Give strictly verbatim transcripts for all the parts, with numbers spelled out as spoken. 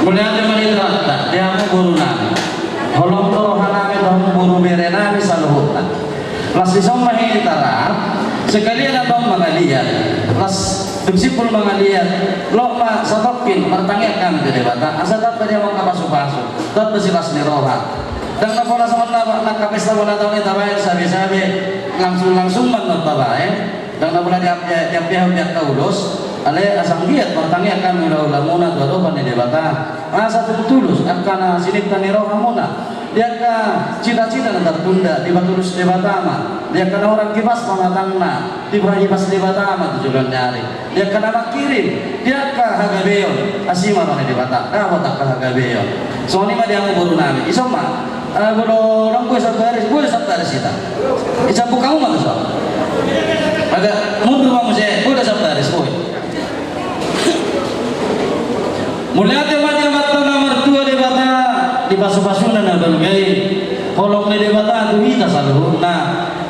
Mauliate ma di Tuhanta, di hamu boru nami. Holong do roha nami tu hamu boru bere nami saluhutna. Las dison ma hita rap, sekalian antong mangaliat. Las dung simpul mangaliat, loas ma satongkin martangiang hami tu Debata, asa tamba di hamu angka pasupasu, tamba silas ni roha. Ndang na pola songon na angka pesta bona taon i tabaen sabe-sabe, langsung-langsung ma annon tabaen. Ndang na pola diampe-, diampeihon di angka ulos, alai asa anggiat martangiang hami hula-hulamuna tu adopan ni Debata, asa tung tulus angka na sininta ni rohamuna, di angka cita-cita na tartunda dipatulus Debata ma, di angka na hurang hipas pamatangna dipahipas Debata ma tu joloan ni ari, di angka na mangkirim, di angka hagabeon, asi ma roha ni Debata dapot angka hagabeon. Songon i ma di hamu boru nami, ison ma. Eh, molo naung boi sambaris, boi do sambaris hita. Icambuk hamu ma tuson. Agak mundur ma muse, boi do sambaris, boi. Mauliate ma di Amanta na martua Debata, di pasu-pasuna na balga i. Holong ni Debata tu hita saluhutna.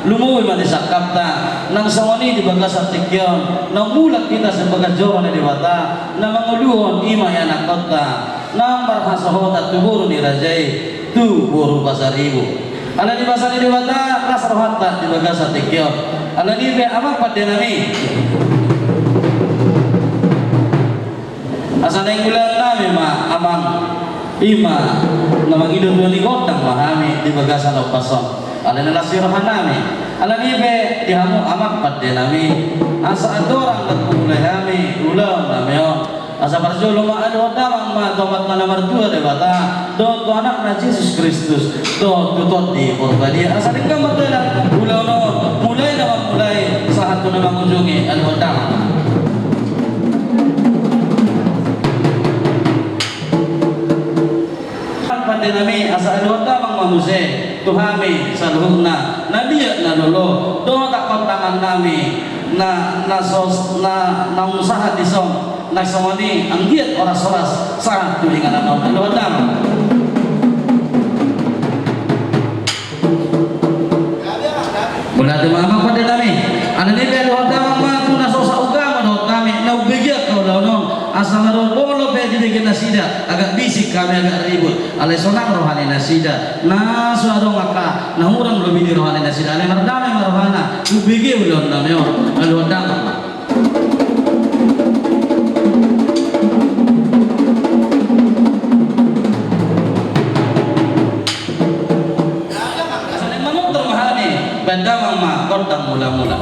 Lumobi ma di sangkapta, nang songon i di bagasan tingki on, naung mulak hita sian bagas joro ni Debata, na mangoluhon i ma ianakhonta, na marhasohotan tu boru ni raja i, tu boru Pasaribu. Alani basa ni Debata, las rohanta di bagasan tingki on. Alani i pe amang pande nami, asa naeng ulaon nami ma amang, i ma na mangido tua ni gondang ma hami di bagasan ombas on. Alani las ni roha nami. Alani i pe di hamu amang pande nami, asa andorang ndang humulai hami ulaon nami on, asa parjolo ma aluhon damang ma tu Amanta na martua Debata, dohot tu Anakna Jesus Kristus, dohot tu Tondi Porbadia. Asa denggan ma tu na ulaon on, mulai na mamulai sahat tu na mangujungi, aluhon damang. Pande nami, asa aluhon damang ma muse tu hami saluhutna, na liat na lolo, dohot angka tangan nami na, na sos, na, naung sahat dison, na songon i anggiat horas-horas sahat tu inganan on, aluhon damang. Mauliate ma amang pande nami. Alani i pe aluhon damang ma tu na so saugamo dohot hami, na umbege angka ulaon on, asa molo pe dibege nasida agak bisik hami, agak ribut, alai sonang roha ni nasida, na so adong angka na hurang lobi di roha ni nasida, alai mardame ma rohana, umbege ulaon nami on, aluhon damang ma. Asa naeng manortor ma hami, baen damang ma gondang mula-mula.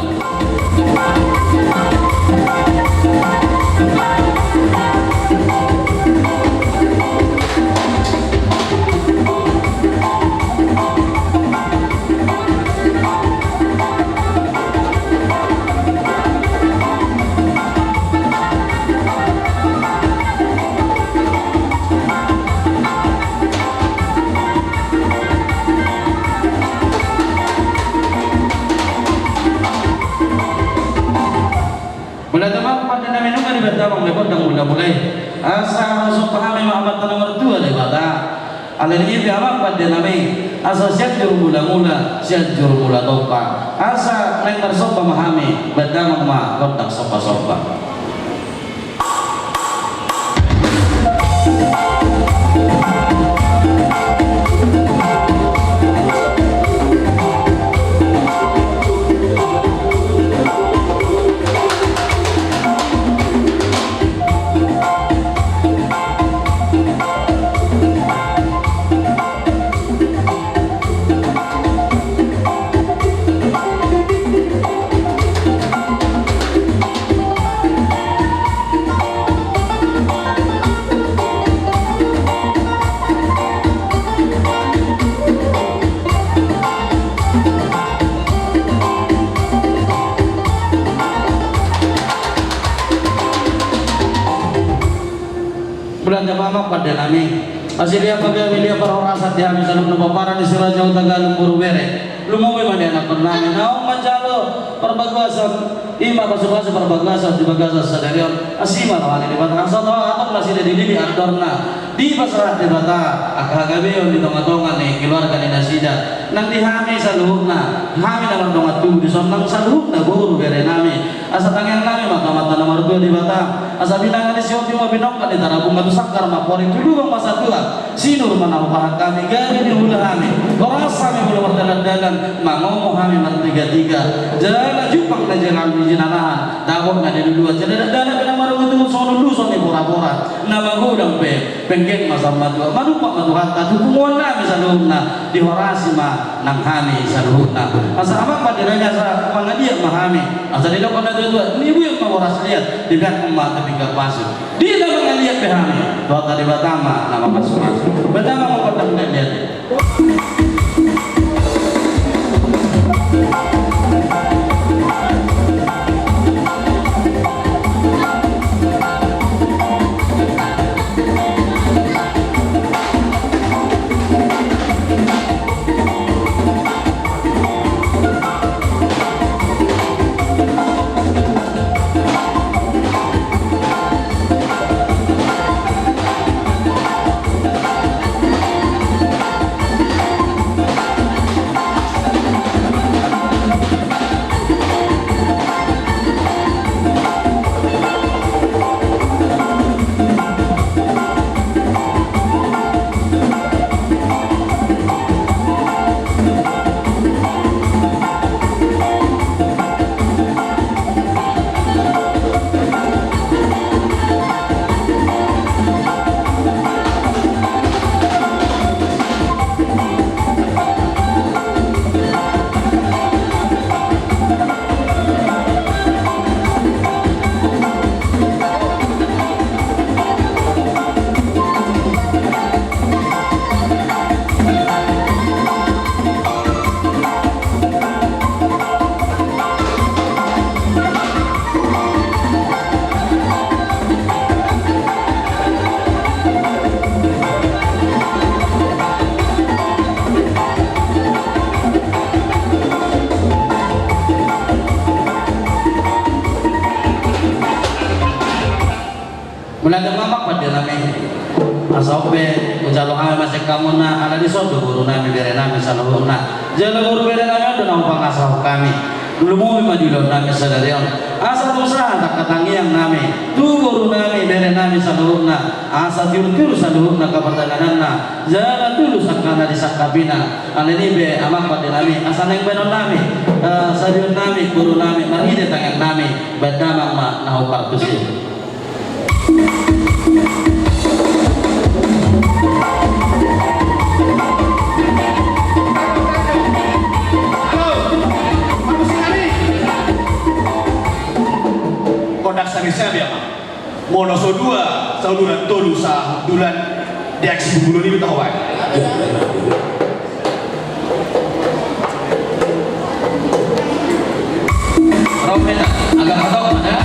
Mauliate ma pande nami, nunga dibaen damang ma gondang mula-mula i. Asa ro somba hami ma Amanta na martua Debata. Alani i pe amang pande nami, asa Sianjur Mula-mula, Sianjur Mula Tompa. Asa naeng marsomba ma hami, baen damang ma gondang somba-somba. Mauliate ma amang pande nami. Asi liat ma gabe liat parhorasan di hami saluhutna pomparan ni Si Raja Hutagalung boru bere. Lumobi ma di anakhon nami naung manjalo parbagason, i ma pasu-pasu parbagason di bagasan sadari on. Asi ma roha ni Debata, asa tong adong nasida dilili andorna, dipasahat Debata angka hagabeon di tonga-tonga ni keluarga ni nasida. Nang di hami saluhutna, hami na mardongan tubu dison, nang saluhutna boru bere nami, asa tangiang nami ma tu Amanta na martua Debata, Asa binanga ni Sionti ma binongkak ni Tarabunga, tu sanggar ma pori, tu lubang ma satua. Sinur ma na hupahan hami, gabe ni hula hami, horas hami molo mardalan-dalan, mangomo hami martiga-tiga. Jala jumpang na jala ni jinalahan, dapot na niluluan, jala dakdanak pe na marungut-ungut songon ulos ni pora-pora. Na magodang pe penggeng ma saur matua, manumpak ma Tuhanta tu punguan nami saluhutna, dihorasi ma nang hami saluhutna. Asa amang pande nami, asa mangaliat ma hami, asa didok na tuatua, nibuin ma boras liat, dipeakhon ma tu pinggan pasu. Di na mangaliat pe hami, Tuhanta Debata ma na mamasumasu. Beta ma mangkotang liat-liat. Mauliate ma amang pande nami. Asa on pe hujalo hami ma sian hamuna, ala dison do boru nami, bere nami saluhutna. Jala boru bere nami on do na hupangasahon hami. Lumobi ma di ulaon nami sadari on. Asa tu sahat angka tangiang nami tu boru nami, bere nami saluhutna. Asa tiur-tiur saluhutna angka partangianganna. Jala tulus angka na disangkapina. Alani i pe amang pande nami, asa naeng baenon nami, eh, sadihon nami, boru nami, marhite tangiang nami, baen damang ma na hombar tusi. Kondak sari-sari, amang. Molo so dua sauluran, tolu sahundulan, di aksi bubulon i do taho baen. Rompet, agak hatop ada.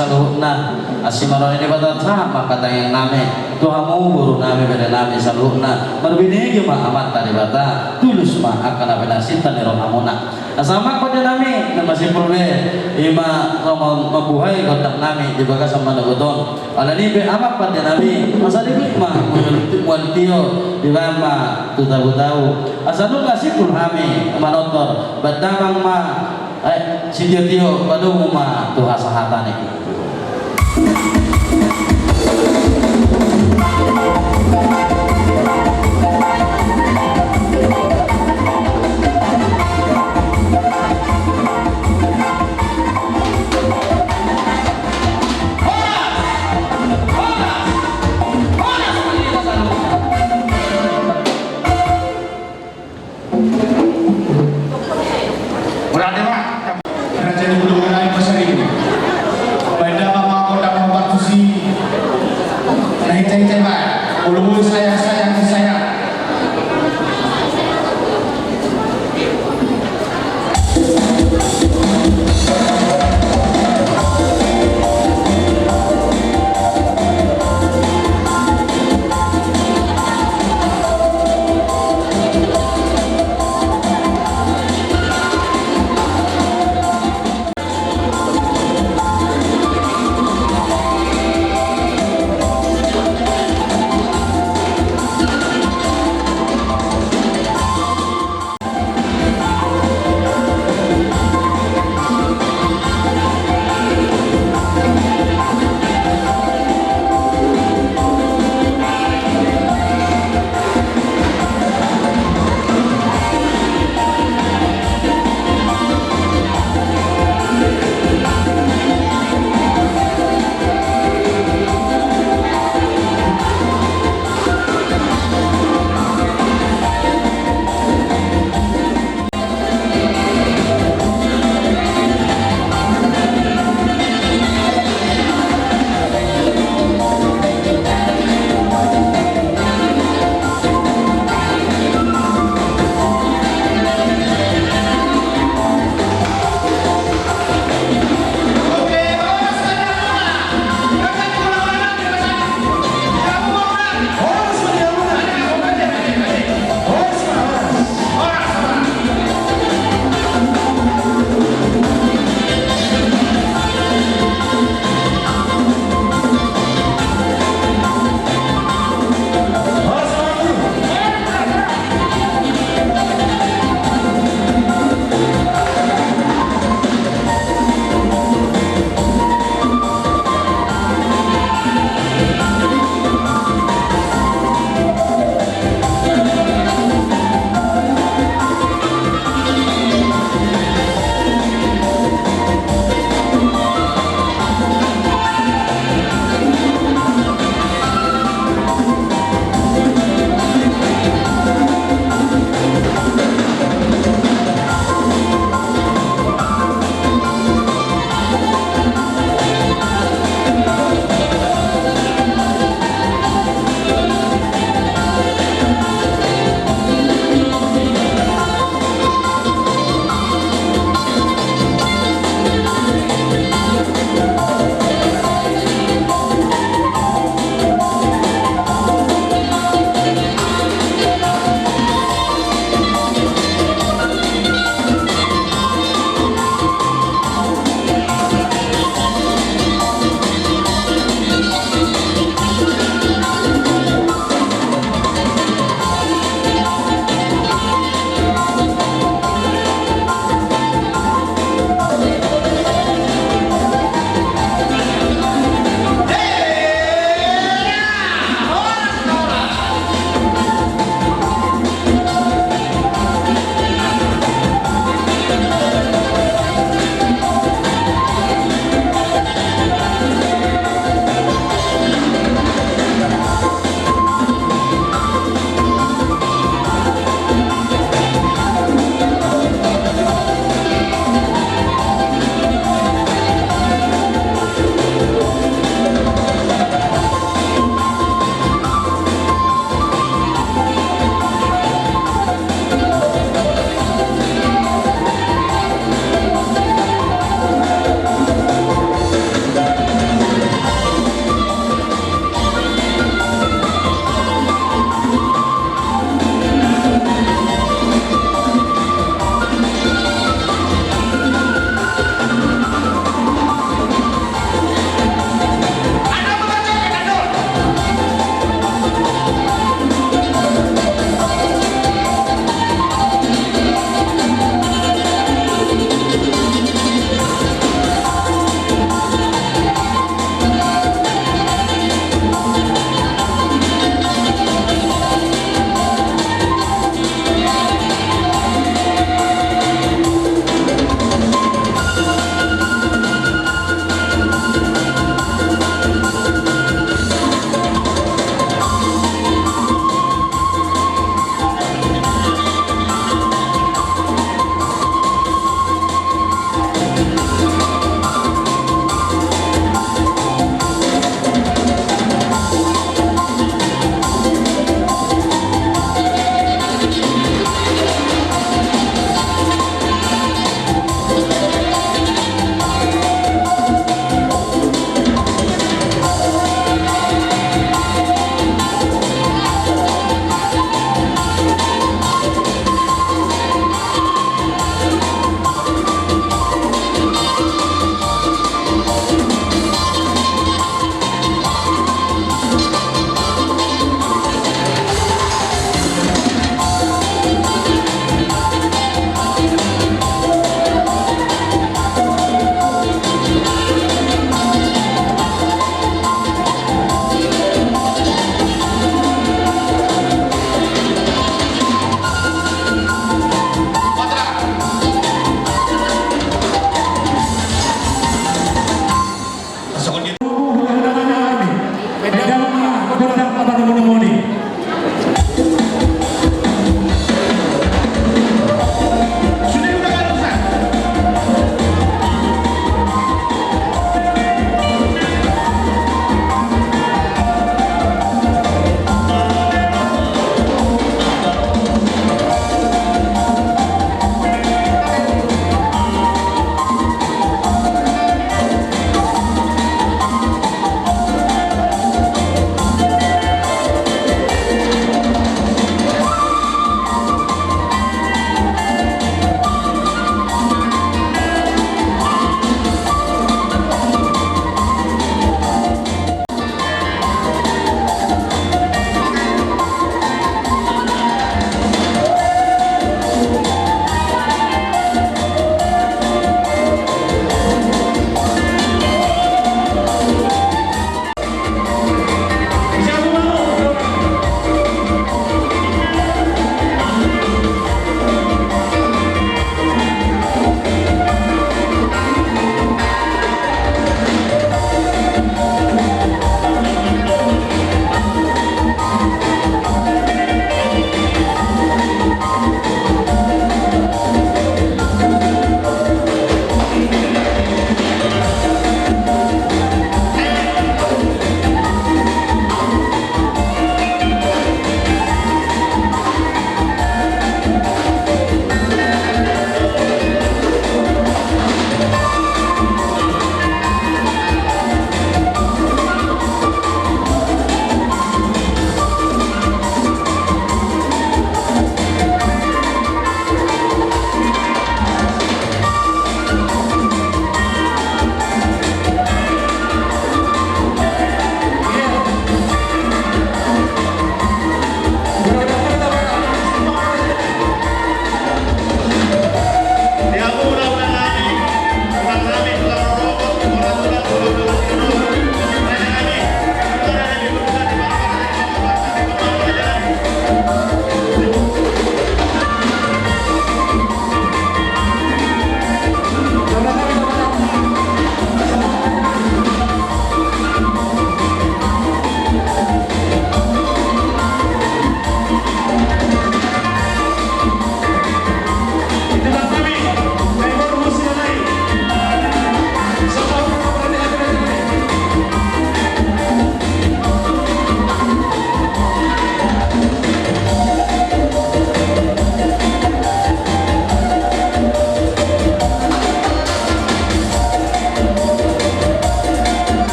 Saluhutna, asi ma roha ni Debata sahat ma hata nami tu hamu boru nami bere nami saluhutna, marbinege ma Amanta Debata, tulus ma angka na pinasinta ni rohamuna. Asa Amang pande nami, na masimpul be, i ma songon mambuhai gondang nami di bagasan manogot on. Alani i be Amang pande nami, asa dibege ma mual tio, dibaen ma tu tabu-tabu. Asa nunga simpul hami manortor, baen damang ma, eh, sitio-tio, padomu ma tu hasahatan i. Murah deh, Pak. Raja di Pulau Ngerai Pasar Minggu. Baik,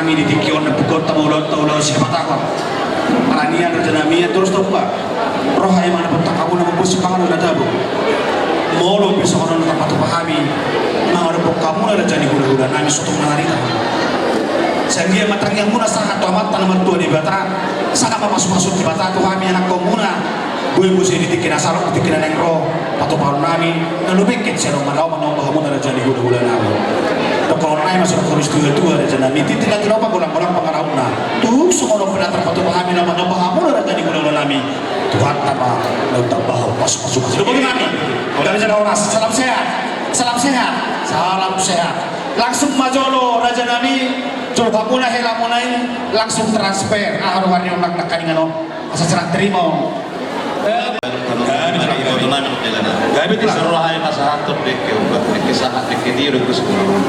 Nami di tingki on na pukon tamu ulon tamu ulon si patahon. Paranian raja nami, torus tabuka. Roha i manang bontak hamuna mambosi panganon na tabo. Molo pe songon on na tapatupa hami mangadophon hamuna raja ni hulahula nami, sotung mangarita. Sai anggiat ma tangiangmuna sahat tu Amanta na martua Debata. Sahat ma pasupasu ni Debata tu hami anakkonmuna. Boi muse di tingki na salpu, di tingki na naeng ro, patupahon nami na lobengket sian on ma laho manomba hamuna raja ni hulahula nami. Tongkonon nami ma songon hurus tuatua raja nami, tintin na tinopa, golanggolang pangarahutna. Tung songon on pe na tarpatupa hami na manomba hamuna raja ni hulahula nami, Tuhanta ma na tambahon pasupasu. Boti nami. Gabe jala horas. Salam sehat. Salam sehat. Salam sehat. Langsung ma jolo raja nami, jolo hamuna helamuna i, langsung transfer. Aha roha ni on, nangkaningan on. Asa serah terima on. Gabe, gabe, gabe. Disi roha i pasahathon dengke upa, dengke sahat, dengke tio, dengke sumurung.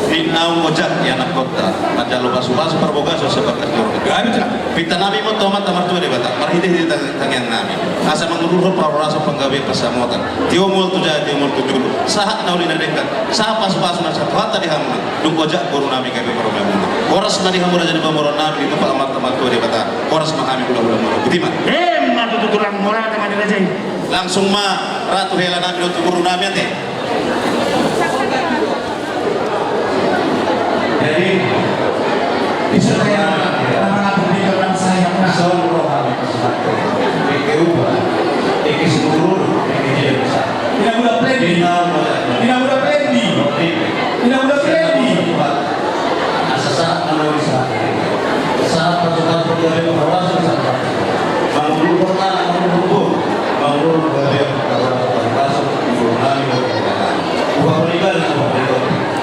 Di naung ojak i anakkonta manjalo pasupasu parbagason sian bagas ni Jahowa. Gabe, gabe. Pinta nami ma tu Amanta Martua Debata marhitehite tang-, tangiang nami, asa mangudurhon parhorasan, panggabean, pansamotan. Tio mual tu jae, tio mual tu jolo. Sahat na uli na denggan, sahat pasupasu na sahat Tuhanta di hamuna. Dung ojak boru nami gabe parumaenmuna. Horas ma di hamu raja ni pamoruon nami, ditumpak Amanta Martua Debata. Horas ma hami hulahulamuna. Boti ma. Emma tutu, tulang mora, teman raja i. Langsung ma ra tu hela nami dohot tu boru nami ate. Jadi, bisa saya, apa, apa, apa, apa, saya, apa? Songon roha nami pasahathon dengke upa, dengke sumurung, dengke tio. Ina mula pledi. Ina mula pledi. Ina mula pledi. Asa sahat ma na uli sahat. Sahat pasupasu gabe parhorasan sahat. Mangudurhon anak, mangudurhon boru. Mangudurhon gabe parhorasan sahat. Mangudurhon gabe parhorasan sahat. Upa panigal, upa panigal.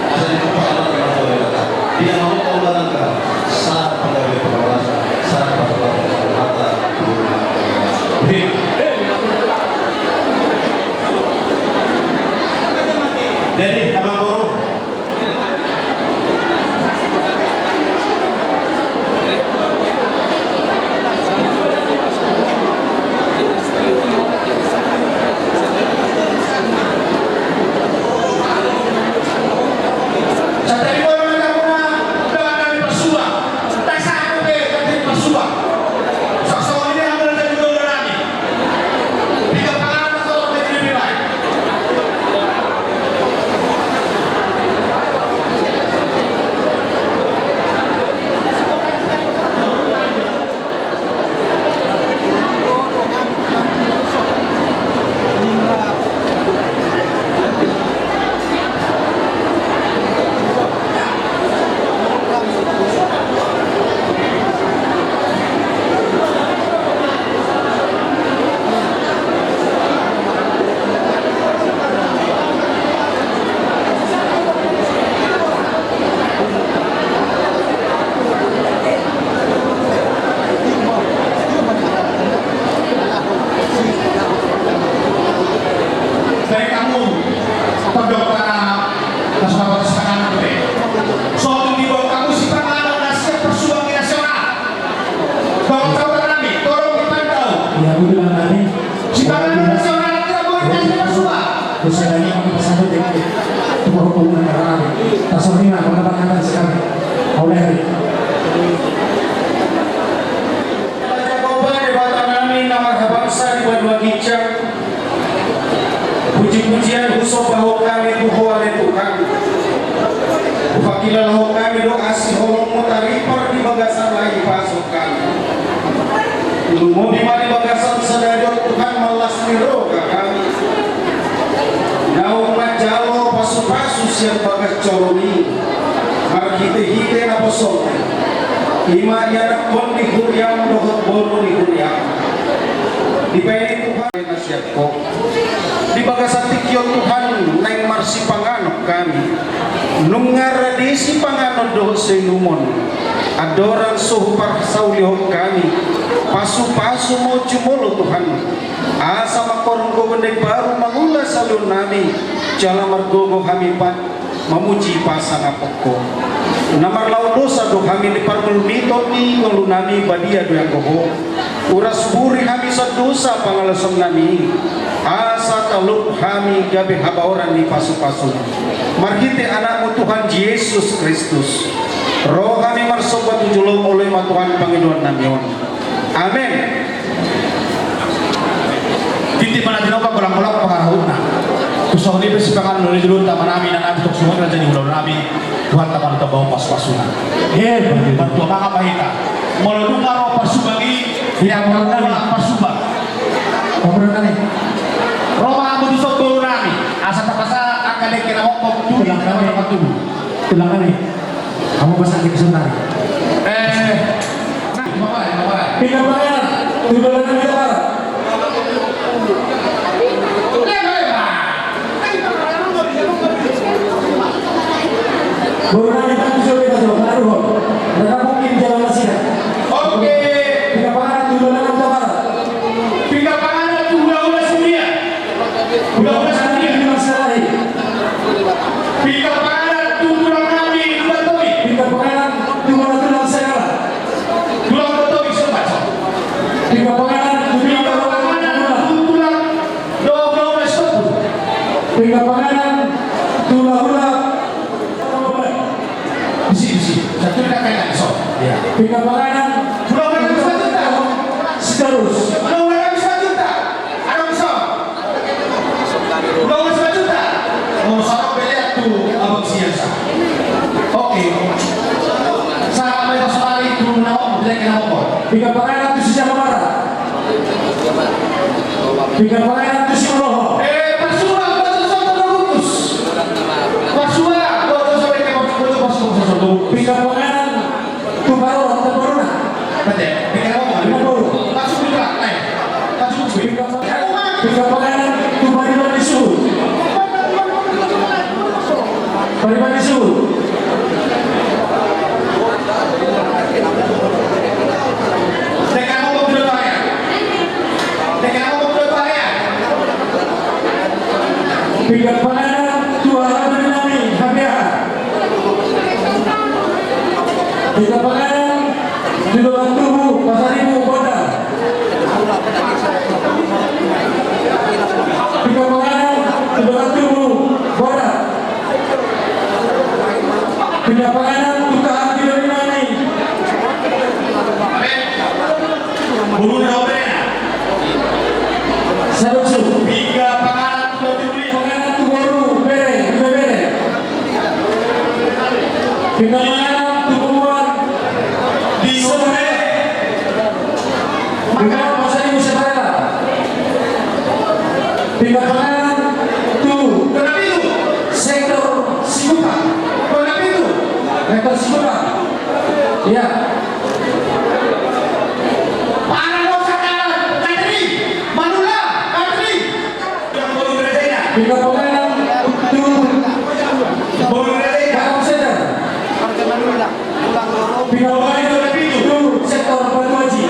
Asa ditumpak Amanta Martua Debata. Dia mau kau barangka. Sahat panggabean, parhorasan. Sahat pasupasu sahat. Hei. Jadi, amang boru. Baik, kamu, tondok tanah, kasih tahu tangan, oke. Soal di bawah kamu, sipanganon na siap persuang di nasional. Tolong, tolong, nami, tolong dipantau. Ya, udah, nami. Sipanganon na siap, nami, tidak boleh kasih persuang. Bisa lagi, bisa saja, deh. Itu berhubungan dengan nami. Tasawuf ini, apa, apa, apa, sekali. Oleh hari. Debata nami na marhabangsa di banua ginjang. Puji-pujian husombahon hami tu Ho ale Tuhan. Hupangkilalahon hami do asi holongmu taripar di bagasan lae dipasahat hami. Lumobi ma di bagasan sadari on Tuhan, mallas ni roha hami naung manjalo pasupasu sian bagas joro i. Marhitehite naposona, i ma ianakhon ni huriam dohot boru ni huriam. Dibahen Tuhan na siap Ho. Di bagasan tingki on Tuhan, naeng marsipanganon hami. Nunga rade sipanganon dohot siinumon. Andorang so huparsaulihon hami, pasupasu ma jumolo Tuhan. Asa mangkorhon gogo na imbaru mangula saluhon nami, jala margogo hami pa-, mamuji pasangapon Ho. Na marlaon dosa do hami di parngolumiton ni ngolu nami, badia do ianggo Ho. Uras buri hami sian dosa pangalaosion nami, asa talup hami gabe habaoran ni pasupasu. Marhite Anakmu Tuhan Jesus Kristus. Ro hami marsomba tu jolom, olo i ma Tuhan pangidoan nami on. Amen. Tintin ma na tinopa, golanggolang pangarahutna. Tu songon i pe sipanganon ni jolonta ma nami, na naeng tong songon i raja ni ulaon nami. Tuhanta ma na tamba pasupasu na. Martua mangan ma hita. Molo dung ro parsubang i, ro ma parsubang. Ro ma hamu tu son boru nami. Asa tapasahat angka dengke na mokmok tu tulang nami. Tulang nami. Hamu pasahat dengke sonari. Eh. Pinggan panganan tu dolanan ni Togara. Boru nami, tangkas jo, tangkas jo, mangaduhon. Ndang mungkin jalan nasida. Oke. Pinggan panganan tu dolanan ni Togara. Pinggan panganan tu hulahula si Uria. Hulahula si Uria. Pinggan panganan tu tulang nami Lumban Tobing. Pinggan panganan tu tulang Sagala. Tulang Lumban Tobing, so baca. Pinggan panganan tu tulang. Pinggan panganan tu tulang. Do, do, do, stop. Pinggan panganan tu hulahula. Bisi, bisi. Satu dah kena, so. Iya. Pinggan panganan. Hulahula Sitorus. Sitorus. Hulahula Sitorus. Adong so. Dua belas juta. Oh, salah pelean tu abang sia sa. Oke. Salah pelean tu nama, pelean nama apa? Pinggan panganan tu si Jalamara. Pinggan panganan tu si Uroho. Eh, parsubang, parsubang, parsubang, parsubang. Parsubang, parsubang, parsubang, parsubang. Pinggan panganan. Tu Parona, tu Parona. Bete, bete, lima puluh. Masuk di belakang, eh. Masuk di belakang. Pinggan panganan tu Pariban ni Suhut. Pariban ni Suhut. Tekan ngomong dulu, Pak, ya. Tekan ngomong dulu, Pak, ya. Pinggan panganan tu aha nami, H P H. Pinggan panganan tu dongan tubu Pasaribu, Bonda. Pinggan panganan tu dongan tubu Bonda. Pinggan panganan tu kahanggi doli nami. Boru na Obena. Sadosu. Pinggan panganan tu boru, panganan tu boru, bere, bere, bere. Pinggan panganan tu boru di Sore. Pinggan panganan tu sektor Sikuta. Pinggan panganan tu sektor Sikuta. Iya. Pinggan panganan tu Kapolsek. Pinggan panganan tu sektor Batu Aji.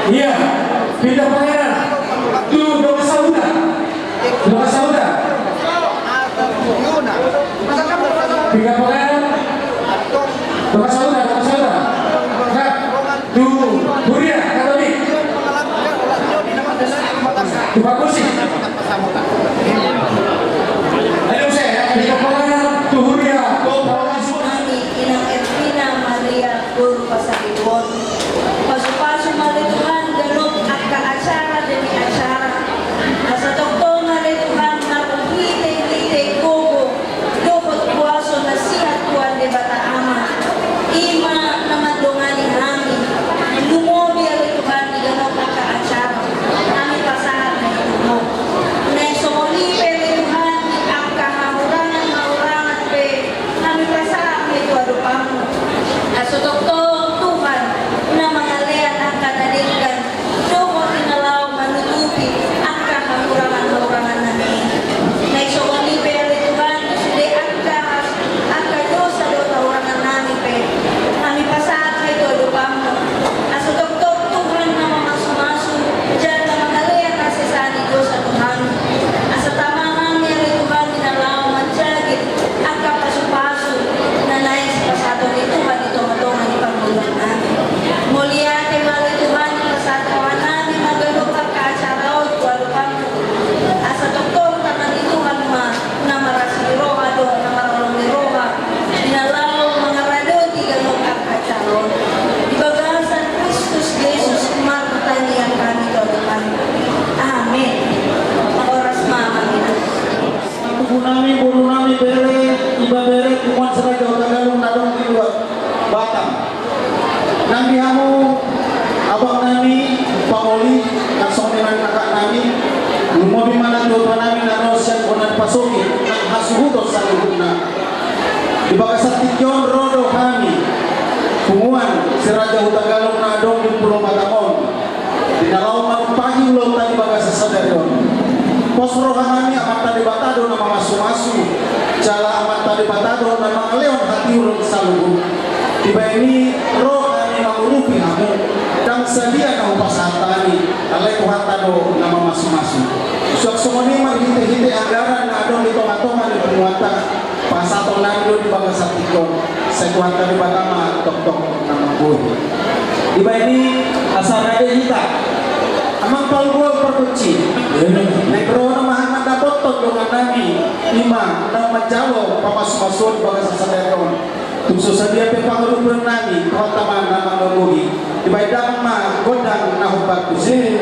Iya, pinggan panganan tu dongan sahuta. Dongan sahuta. Pinggan panganan. Dongan sahuta, dongan sahuta. Nah, tu huria Katolik. Tu Pak Kusi. Ayo, saya, pinggan panganan tu huria. Kami, Inang Ervina Maria. Boru Pasaribu on. Pasupasu ma ale Tuhan ganup angka acara demi acara. Asa tongtong ale Tuhan na marhitehite gogo dohot kuaso na sian Tuhan Debata Ama. I ma na mandongani hami. Lumobi ale Tuhan di ganup angka acara. Hami pasahat ma i tu Ho. Naeng songon i pe ale Tuhan di angka hahurangan-hahurangan pe. Hami pasahat ma i tu adopanMu. Asa tongtong Tuhan na mangalean angka na denggan dohot di na laho manutupi angka hahurangan-hahurangan nami. Naeng songon i pe ale Tuhan di sude angka, angka dosa dohot hahurangan nami pe. Hami pasahat ma i tu adopanMu. Asa tongtong Tuhan na mamasumasu jala na mangalean hasesaan ni dosa tu hami. Asa tama hami ale Tuhan di na laho manjagit angka pasupasu na naeng sipasahaton ni Tuhan di tongatonga ni pangula. Batam. Nang di hamu abang nami, pangoli, nang songon i nang kakak nami, lumobi ma na tuatua nami na ro sian bona ni Pasogit, nang hasuhuton saluhutna. Di bagasan tingki on ro do hami, punguan si Raja Hutagalung na adong di Pulo Batam on. Di na laho manumpahi ulaonta di bagasan sadari on. Pos roha nami, Amanta Debata do na mamasumasu, jala Amanta Debata do na mangalehon hatiuron saluhut. Dibahen i ro hami mangurupi hamu, ndang sadia na hupasahat hami, alai Tuhanta do na mamasumasu. Suang songon i marhitehite anggaran na adong di tongatonga ni punguanta, pasahaton nami do di bagasan tingki on, sai Tuhanta Debata ma tongtong na manggohi. Dibahen i asa rade hita, amang pargonsi, naeng ro nama hami mandapothon dongan nami, i ma na manjalo pamasumasuon di bagasan sadari on. Tung so sadia pe pangurupion nami, Tuhanta ma na manggohi. Dibahen damang ma gondang na hombar tusi.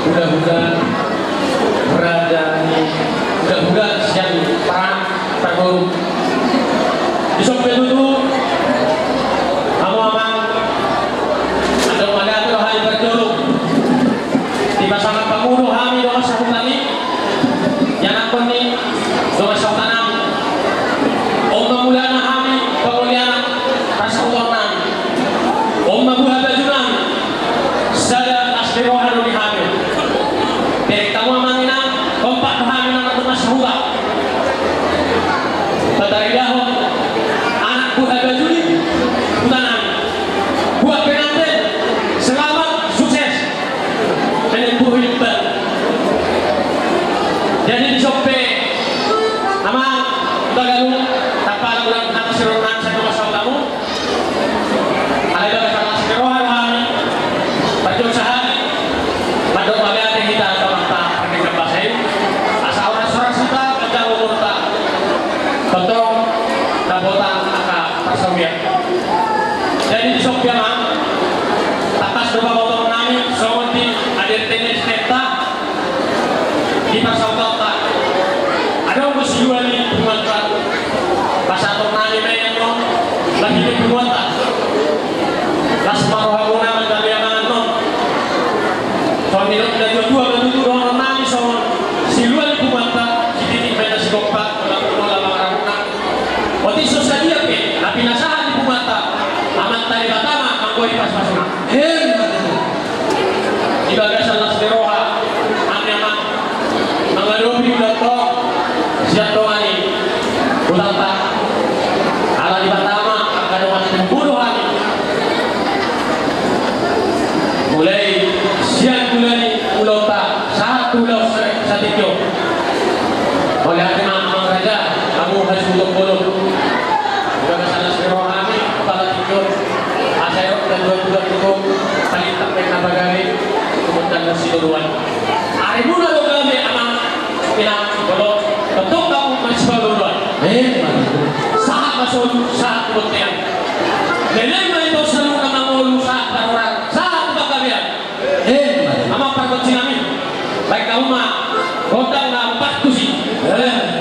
Hula-hula, raja ni hula-hula sian Parang Parboru. Di son pe tutu, hamu amang, adong ma gabe do hami parjolo. Dipasangap hamu do hami dongan sahuta i, ianakhon ni dongan sahuta nami. On ma mulana hami pangoli anak parsahutaon nami. On ma buha baju nami. Sada las ni roha do di hami. Bereng hamu amang inang, kompak do hami nang dongan sahuta. Pataridahon anak buha baju ni huta nami. Buat pengantin, selamat, sukses. Jadi di son pe amang, huta Galung, tampala ulang hata siroha nami sian dongan sahuta hamu. Alai bagas las ni roha do hami parjolo sahali mandok mauliate hita tu Amanta Pardenggan Basa i, asa horas-horas hita manjalo umurta, tongtong dapotan angka parsaulian. Jadi di son pe amang, tangkas do pabotohon nami songon di A D R T ni S T M-ta, di parsahutaonta. Adong do silua ni punguanta pasahaton nami ma i annon, lahi ni punguanta. Las ma rohamuna manjalo amang annon. Songon nidok ni natuatua ma tutu dohonon nami songon silua ni punguanta, sititi ma inna sigompa, holan holan ma pangarahutna. Otik so sadia pe na pinasahat ni punguanta, Amanta Debata ma manggohi pasupasuna. Emma tutu. Di bagasan las ni roha nami amang mangadopi ulaonta on sian tonga ni hutanta. Ala Debata ma angka dongan tumpu do hami. Mulai sian mulai ni ulaonta sahat tu ulaon sa-, satingki on. Mauliate ma amang raja, hamu hasuhuton bolon. Di bagasan las ni roha nami, apala tingki on. Asa eok natuatua tutu, palintak pe na pagabe, tumundalhon sitoruan. Arimuna do gabe amang inang, molo tongtong hamu masipaluluan. Emma tutu. Sahat ma solu, sahat tu bontean. Leleng ma ito saluhutna mangolu, sahat parhorasan, sahat tu panggabean. Emma tutu. Amang pargonsi nami, baen hamu ma gondang na umpat tusi. Eh.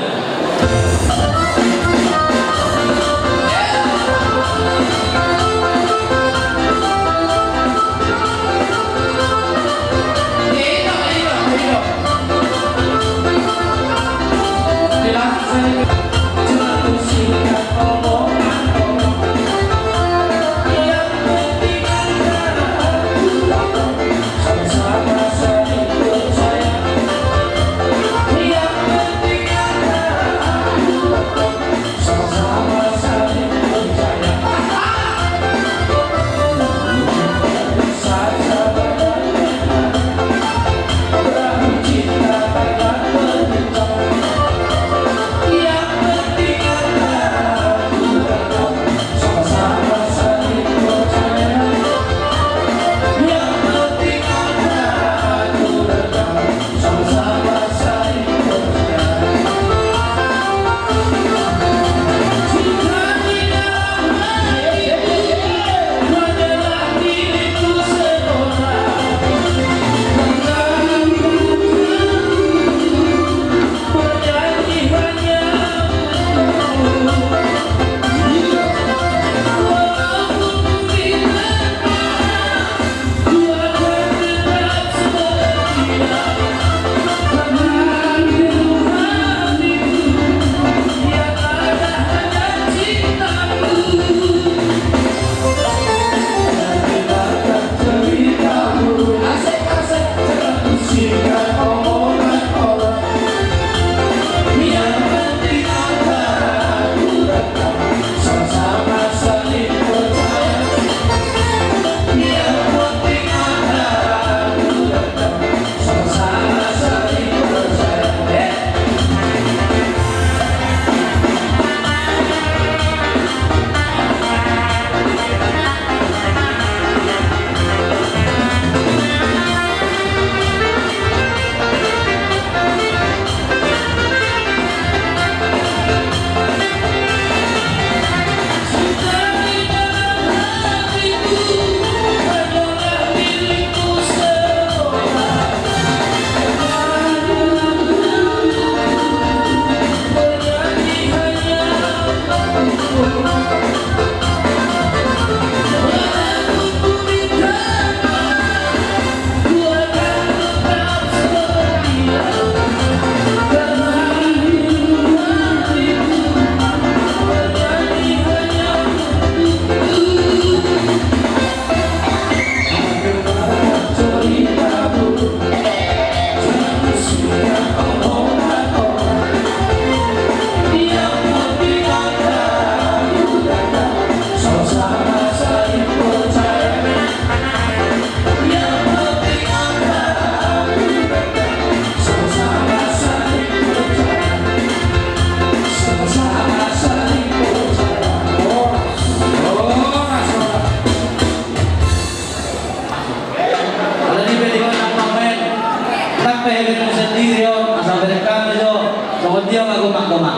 Dia ma gomak-gomak.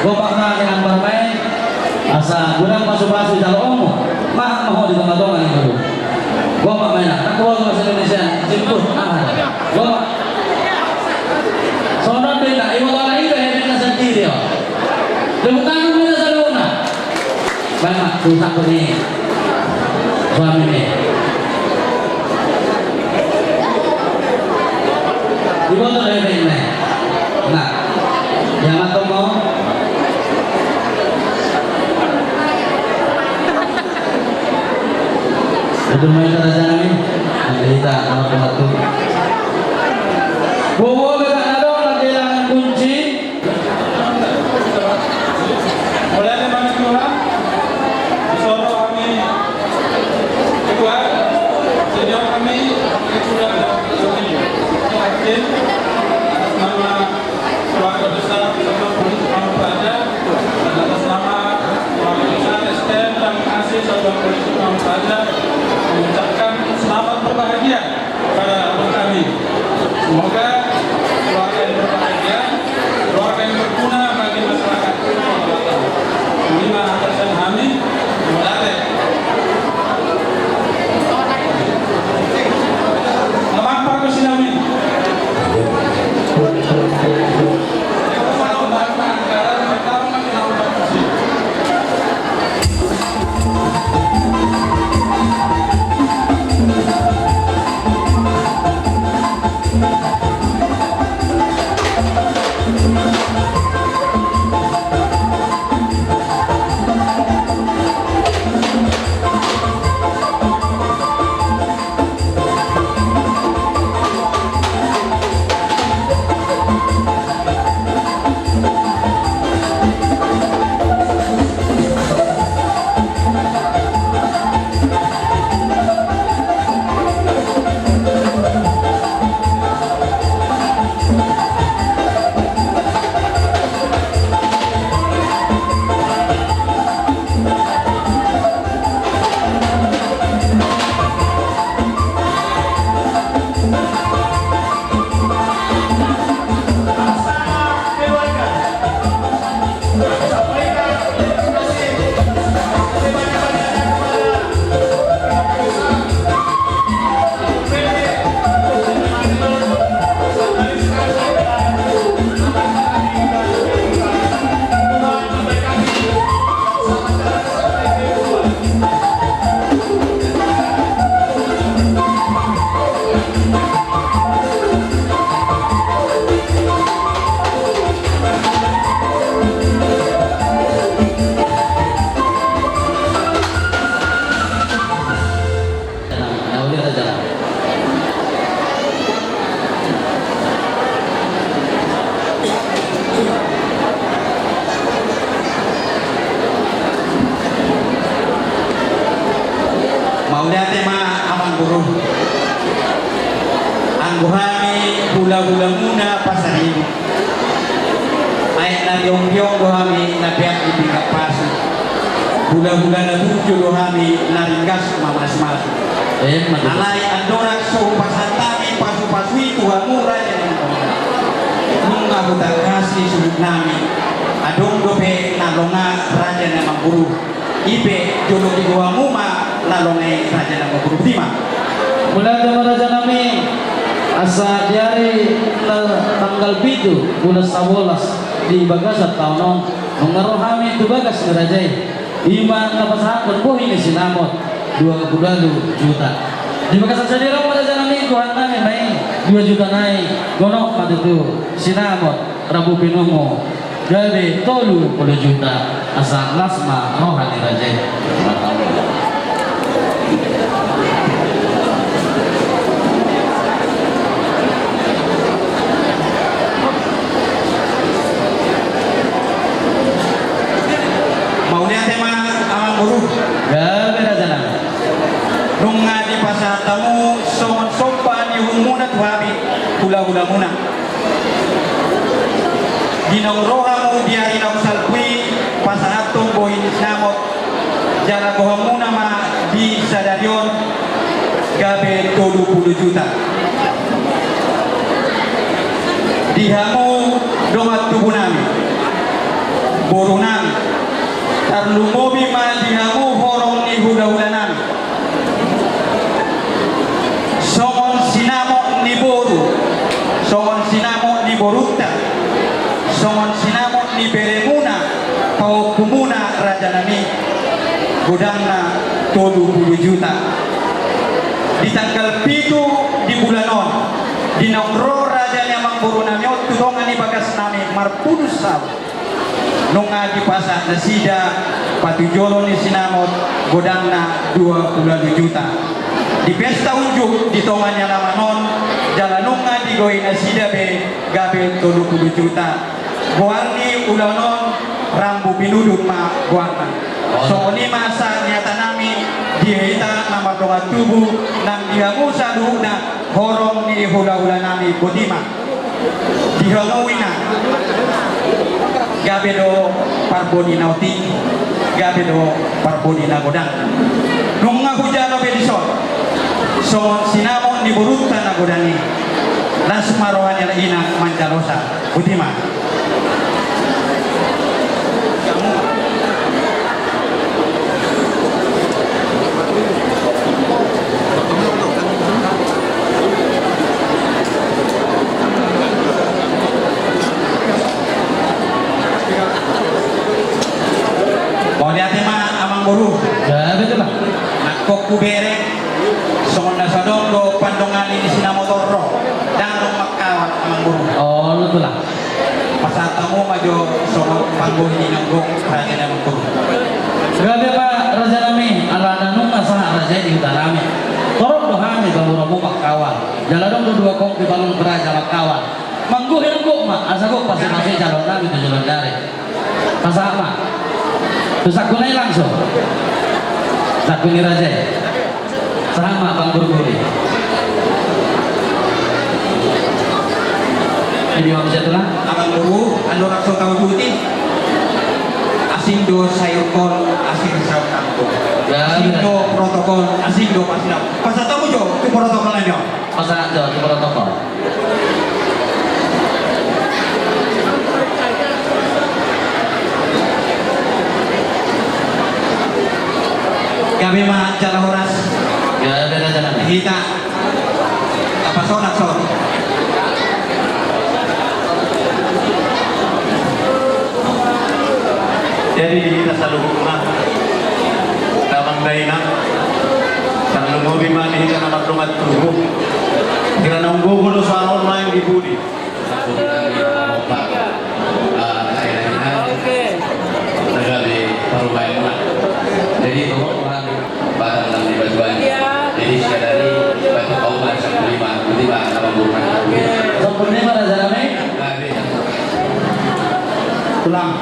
Gomak ma dengan barmai. Asa godang pasupasu jaloonmu. Maha ma ho di tonga-tonga ni ngolu. Gomak ma ina. Aku bahasa Indonesia. Simpul. Aha. Gomak. Songon on do ina. Iboto na ina, ina sendiri, o. Tepuk tangan ma ina saluhutna. Baen ma tu saku ni suamimi. Iboto do ina. Nah. Ia ma tong, o. Itu ma ina rajanami. Anda ita, amat pematu. Bobo, beta nadong, lagi hilangan kunci. Mauliate ma di Tuhan, di son do hami, di Tuhan, senior hami, di Tuhan, di Tuhan, atas nama keluarga besar Satuan Polisi Pamung Praja, dan atas nama keluarga besar S T M dan A C Satuan Polisi Pamung Praja, mengucapkan selamat berbahagia kepada abang kami. Semoga keluarga yang berbahagia, keluarga yang berguna bagi masyarakat. Ini mah pesan kami. Mauliate. Selamat pagi, Sinami. Mauliate ma amang guru. Anggo hami hulahulamuna Pasaribu, aek na riongriong do hami na peak di pinggan pasu. Hulahula na burju do hami na ringgas mamasumasu. Alai andorang so hupasahat hami pasupasu i tu hamu raja ni amang guru, nunga hutangkasi suhut nami. Adong dope na longa raja ni amang guru. Ipe jolo digoamu ma na longa i raja ni amang guru. Botima. Mauliate ma raja nami. Asa di ari na tanggal pitu bulan sabolas di bagasan taon on, nunga ro hami tu bagas ni raja i. Ima na pasahathon bohi ni sinamot dua pulu ualu juta. Di bagasan sadari on ma raja nami, gohan nami ma i dua juta nai. Gonop ma tutu sinamot rambu pinunggu. Gabe tolu pulu juta, asa las ma roha ni raja i. Mauliate ma amang guru. Gabe raja nami. Nunga dipasahat hamu songon somba ni uhumuna tu hami hulahulamuna. Di naung ro hamu di ari naung salpu i pasahathon bohi ni sinamot, jala gohanmuna ma di sadari on gabe tolu pulu juta. Di hamu dongan Godangna tolu pulu juta. Di tanggal pitu di bulan on, di naung ro raja ni amangboru nami on tu tonga ni bagas nami marpudun saut, nunga dipasahat nasida patujolo ni sinamot godangna dua pulu ualu juta. Di pesta unjuk di tonga ni alaman on, jala nunga digoi nasida be gabe tolu pulu juta. Goar ni ulaon on, rambu pinudun ma goarna. Songon i ma sahat ni hata nami di hita na mardongan tubu nang di hamu saluhutna, horong ni hulahula nami, botima. Di hamu ina, gabe do parboni na otik, gabe do parboni na godang. Nunga hujalo be dison songon sinamot ni borunta na godang i. Las ma roha ni halak ina manjalosa. Botima. Mauliate ma amangboru. Ya, betul lah. Nangkok hubereng, songon na so adong do pandongani ni sinamot on ro, ndang adong mangkawan amangboru. Oh, betul lah. Pasahat hamu ma jo songon panggohi ni nangkok raja ni amangboru. Gabe ma raja nami, alana nunga sahat raja i di huta nami. Torop do hami panggohi hamu mangkawan. Jala adong do dua kompi balung baraja mangkawan. Manggohi nangkok ma, asa gok pasupasu calon nami tu joloan ni ari. Pasahat ma. Tu sangkuna i langsung. Sangku ni raja i. Sahat ma panggohi. Jadi, Bang Jatuna. Amangboru, anu rap so tau duti. Asing do sayur kol, asing saut tangkung. Ya, asing do protokol, asing do pasinam. Pasahat hamu jo tu protokol nami on. Pasahat jo tu protokol. Gabe ma jala horas. Gabe ma jala. Hita tapasonang son. Jadi di hita saluhutna, damang dainang, tarlumobi ma di hita na mardongan tubu. Hira naung gogo do sahalak on naeng di pudi. Jadi, Batam nang di Batuan. Iya. Jadi, siadari Batu Kauman sampulu lima, berarti ba, abang guru kan. Sampulu lima, raja nami. Nah, iya. Ulang.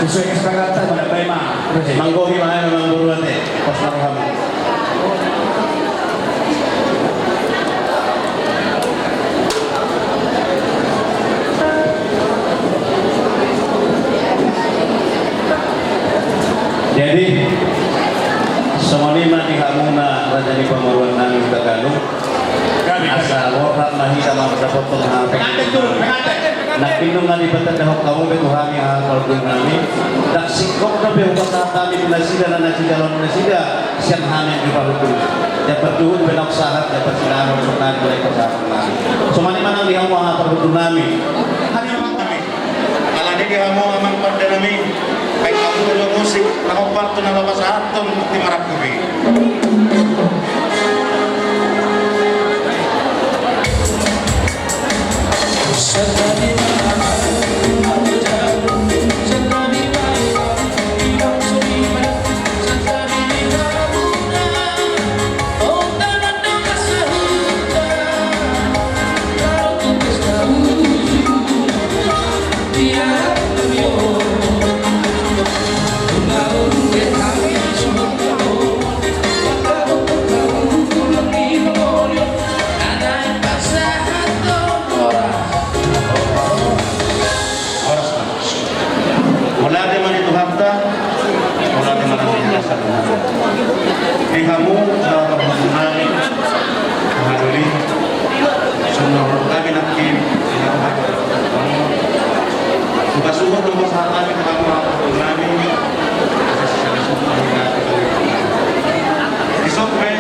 Sesuai kesepakatan, mana bae ma. Manggohi ma, abang guru ate. Pas ma roham. Jadi, songon i ma di hamuna raja ni pamoruon nami Hutagalung. Asa borhat ma hita mandapothon haha pargogoi nami. Nangkin nunga dipatandahon hamu be tu hami haha pargogoi nami. Ndang singkop dope hupasahat hami tu nasida na naeng sijaloon nasida. Sian hami di parhundul. Jala partuhut pe naung sahat, jala parsilaon sonari mulai pasahaton nami. Songon i ma nang di hamu haha parhundul nami. Hami ma nami. Alani di hamu amang pande nami. Baen hamu jo musik na hombar tu na laho pasahathon bukti marangkup i. Horas ma. Mauliate ma di Tuhanta, mauliate ma di Tuhanta. Di hamu, sahabat nami, hadirin, sumurut kami nangkin, di hamu, suka-suka tu pasahat nami, di hamu, nami, Dison pe,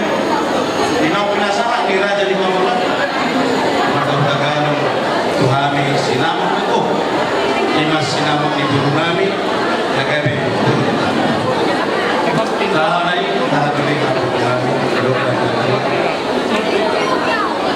di naung pinasahat ni raja ni pamoruon, marga Hutagalung, tu hami sinamot ni, ima sinamot ni boru nami, na gabe boru nami.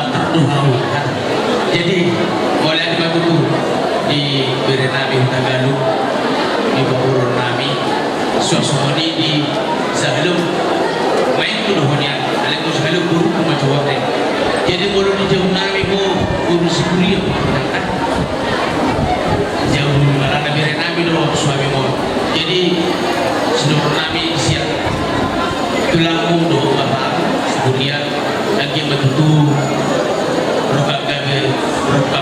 Dokter do hau. Jadi, mauliate ma tutu di bere nami Hutagalung, di pamoruon nami, suang songon i di Sahelom, main tu dohonian, alai tu Sahelom buruk tu macuate. Jadi, molo di jauh nami ho, guru si kuliah, jauh mana bere nami do suami mo. Jadi, seluruh nami siap. Tulangmu do bapa, kemudian lagi betutu, roka gabe, roka